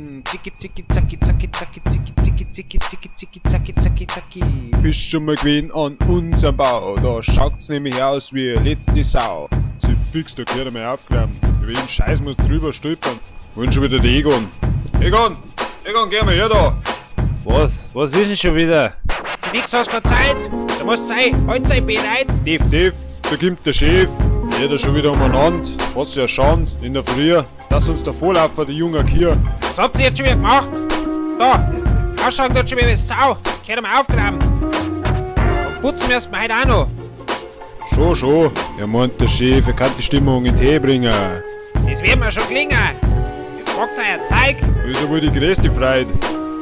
Zacken. Zicki, zicki, zacki, zacki, zacki, zicki, zicki, zicki, zicki, zicki, zacki, zacki, zacki. Bist schon mal gewesen an unserem Bau, da schaut's nämlich aus wie letzte Sau. Sie fix, da gehört einmal aufklären. Über jeden Scheiß muss drüber stolpern. Wollen schon wieder der Egon. Egon! Egon, geh mal her da! Was? Was ist denn schon wieder? Sie fix, hast keine Zeit. Da musst sein, halt sei bereit. Def, def, da kommt der Chef. Jeder schon wieder umeinander. Was ja Schand, in der Früh, dass uns der Vorlaufer, die junge Kier. Was habt ihr jetzt schon wieder gemacht? Da, ausschauen tut schon wieder wie Sau. Gehört einmal aufgraben. Und putzen müssen wir heute auch noch. Schon, schon. Er meint, der Chef, er kann die Stimmung in den Tee bringen. Das wird mir schon gelingen. Jetzt packt euer Zeug. Das ist ja wohl die größte Freude.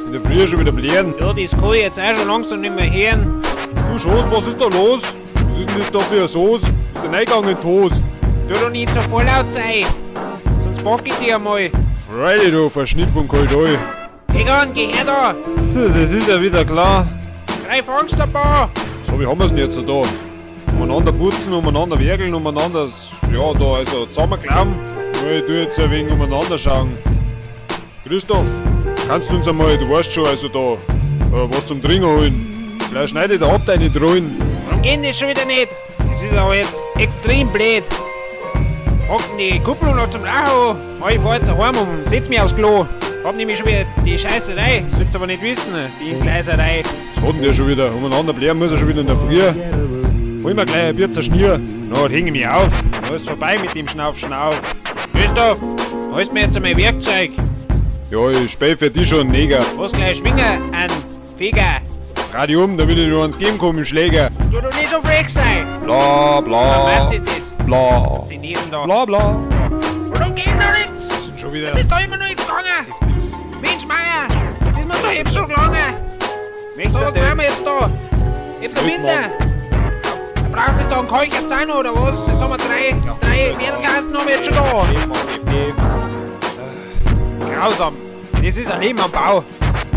In der Früh schon wieder blären. Ja, das kann ich jetzt auch schon langsam nicht mehr hören. Du Schoß, was ist da los? Was ist denn das da für eine Soße? Ist der Eingang in die Hose? Tu doch nicht so vorlaut sein. Sonst pack ich dich einmal. Freilich, du Verschnitt vom Kaldoi. Egon, geh her da. So, das ist ja wieder klar. Greif Angst dabei. So, wie haben wir's denn jetzt da? Umeinander putzen, umeinander werkeln, umeinander, ja, da, also zusammenklauben. Nur ich tu jetzt ein wenig umeinander schauen. Christoph, kannst du uns einmal, du weißt schon, also da, was zum Trinken holen? Vielleicht schneide ich da ab deine Trollen. Warum geht das schon wieder nicht? Das ist aber jetzt extrem blöd. Fragt die Kupplung noch zum Lachen an. Ich fahr jetzt heim und setz mich aufs Klo. Hab nämlich schon wieder die Scheißerei, sollt's aber nicht wissen, die Entgleiserei. Was hat denn der schon wieder? Umeinander blären muss er schon wieder in der Früh. Hol mir gleich ein Bier zur Schnier. Na, häng ich mich auf. Na, ist vorbei mit dem Schnauf, Schnauf. Christoph, holst mir jetzt einmal Werkzeug. Ja, ich späh für dich schon, Neger. Was gleich schwingen, ein Feger. Radio um, damit ich noch ans Geben komme im Schläger. Du doch nicht so frech sein. Bla, bla. Was ist das? Bla. Chinesen da. Bla, bla. Warum geht noch nichts? Sind schon wieder. Das ist da immer noch nichts gegangen. Fix. Mensch, Meier, das muss doch eben schon gelangen. So, was machen wir jetzt da? Eben so Winter. Da braucht es da einen Keucher oder was? Jetzt haben wir drei Mädelkasten haben wir jetzt schon da. Grausam. Das ist ein Leben am Bau.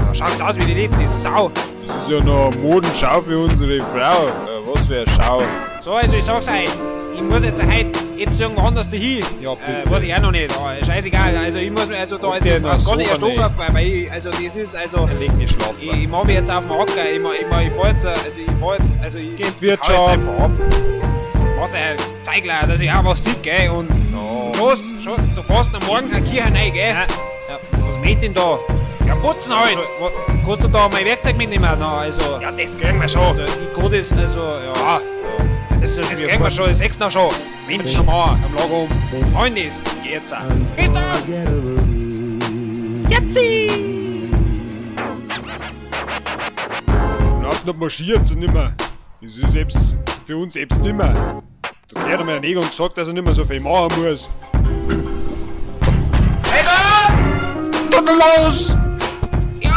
Da schaust du aus wie die letzte Sau. Das ist ja noch eine Modenschau für unsere Frau. Was für eine Schau. So, also ich sag's euch, ich muss jetzt heute jetzt irgendwo anders dahin. Ja, bitte. Weiß ich auch noch nicht. Aber scheißegal, also ich muss, also da ist jetzt gar nicht erst angefangen, weil ich, also das ist, also... Leg nicht schlafen. Ich mach mich jetzt auf den Acker, ich fahr jetzt, also ich fahr jetzt, also ich... Geht Wirtschaft. Jetzt einfach ab. Macht's euch, zeig gleich, dass ich auch was sehe, gell, und... Ja. Schoss, du fährst am Morgen eine Kirche rein, gell? Ja. Ja, was möcht denn da? Ja, putzen halt! Kannst du da mein Werkzeug mitnehmen? Na, also... Ja, das kriegen wir schon. Also, ich kann das, also, ja... Das kriegen wir schon, das sechs noch schon. Mensch, Mann, am Lager um. Freund ist, geh jetzt auch. Christoph! Jetzi! Überhaupt nicht marschiert und nimmer. Das ist ebs, für uns ebs nimmer. Da hat mir ein Egon gesagt, dass er nicht mehr so viel machen muss. Egon! Tut los! Ja!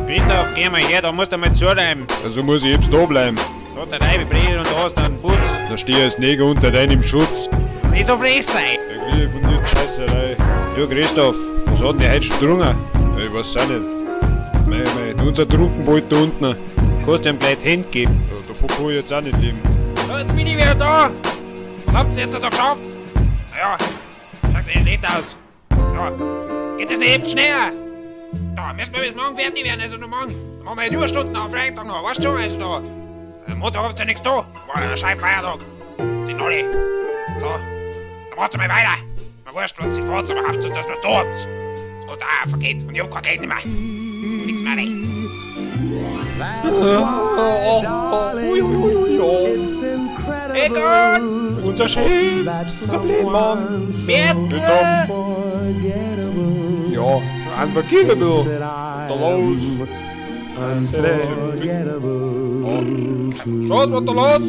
Christoph, geh mal her, da musst du mal zuräumen. Also muss ich ebs da bleiben. Da hat der Reibe Brille und da hast du einen Putz. Da steh ich als Neger unter deinem Schutz. Nicht so frech sein! Da krieg ich von dir die Scheißerei. Du Christoph, was hat denn der heute schon getrunken? Ja, ich weiß auch nicht. Mei, mei, unser Trunkenbold da unten. Kannst du ihm gleich die Hände geben. Ja, davon kann ich jetzt auch nicht leben. So, jetzt bin ich wieder da! Was habt ihr jetzt da geschafft? Naja, schaut nicht schlecht aus. Ja, geht es nicht eben schneller? Da müssen wir bis morgen fertig werden, also noch morgen. Dann machen wir ja Überstunden am Freitag noch, weißt du schon, also da. Am Montag habt ihr nichts da. War ja ein scheiß Feiertag. Sind alle. So, dann macht's mal weiter. Mir wurscht, wenn sie fahrt, aber habt ihr das, was da habt. Das geht auch vergeht und ich hab kein Geld mehr. Nix mehr nicht. Egon! Unser Chef! Unser Blödmann! Bertel! Ja, unforgivable! Da los! Los, was da los?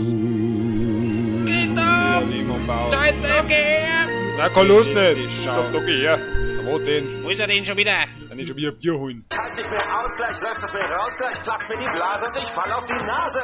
Christoph! Scheiße, geh her! Nein, keine Lust nicht! Stopp, da geh her! Na, was denn? Wo ist er denn schon wieder? Kann ich schon wieder ein Bier holen. Als ich mir aus, gleich läuft es mir raus, gleich platzt mir die Blase und ich fall auf die Nase.